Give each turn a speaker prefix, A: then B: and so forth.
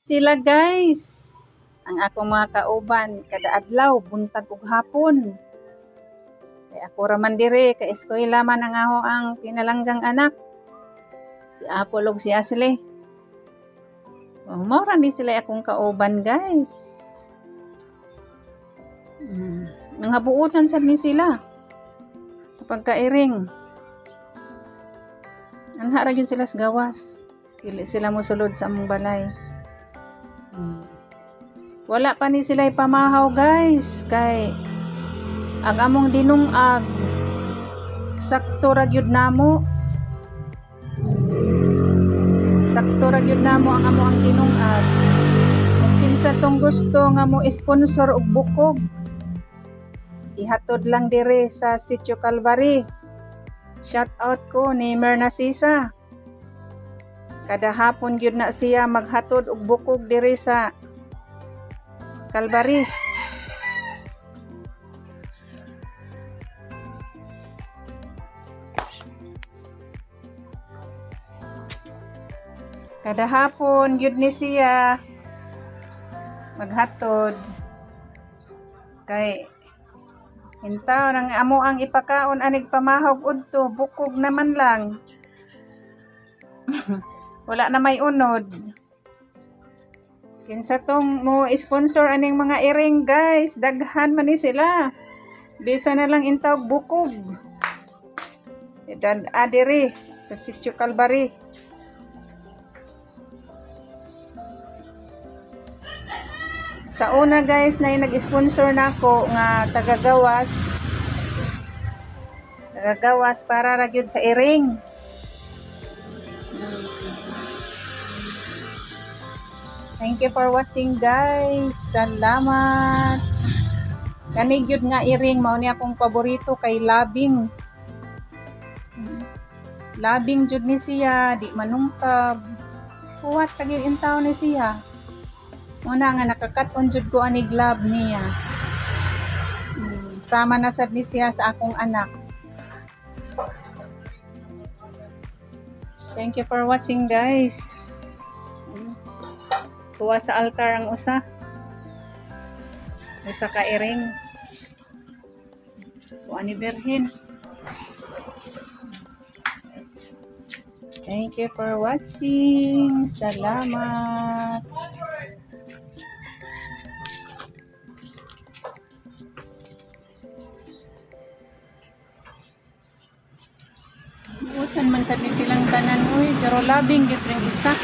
A: Sila guys, ang akong mga kauban kada adlaw, buntag ug hapon. Kay ako ra man diri, kay eskwela man ang ako ang kinalanggang anak. Si Apple ug si Ashley. Oh, mao ra ni sila akong kauban, guys. Nanghabuotan sad ni sila. Kapag kairing. Anha ra gyud sila sa gawas. Dili sila mosulod sa among balay. Wala pa ni sila ipamahaw, guys, kay ang among dinungag sakto ra gyud namo. Sakto ra gyud namo ang amo ang dinungag. Kung kinsa tong gusto nga mo sponsor og bukog, ihatod lang dire sa Sitio Calvary. Shout out ko ni Merna Sisa. Kada hapon gyud na siya maghatod og bukog dire sa Calvary. Kada hapon gyud ni siya maghatod kay intaw nang amo ang ipakaon anig pamahog udto, bukog naman lang. Wala na may unod. Kinsa tong mo sponsor aning mga iring, guys, daghan man ni sila. Bisa na lang intawg bukog. Dad adiri sa Sitio Calvary. Sa una guys, na nag-sponsor na ako nga tagagawas. Tagagawas para ra gyud sa iring. Thank you for watching, guys. Salamat. Kani gyud nga iring mao ni akong paborito kay labing. Labing jud ni siya, di manungkab. Huwat ra gyud intaw ni siya. Muna nga nakakat-on jud ko anig love niya. Sama na sad ni siya sa akong anak. Thank you for watching, guys. Tuwa sa altar ang usa. Usa ka iring. Tuwa ni Berhin. Thank you for watching. Salamat. Buotan man sad ni silang tanan, uy, pero labing gyud ring isa.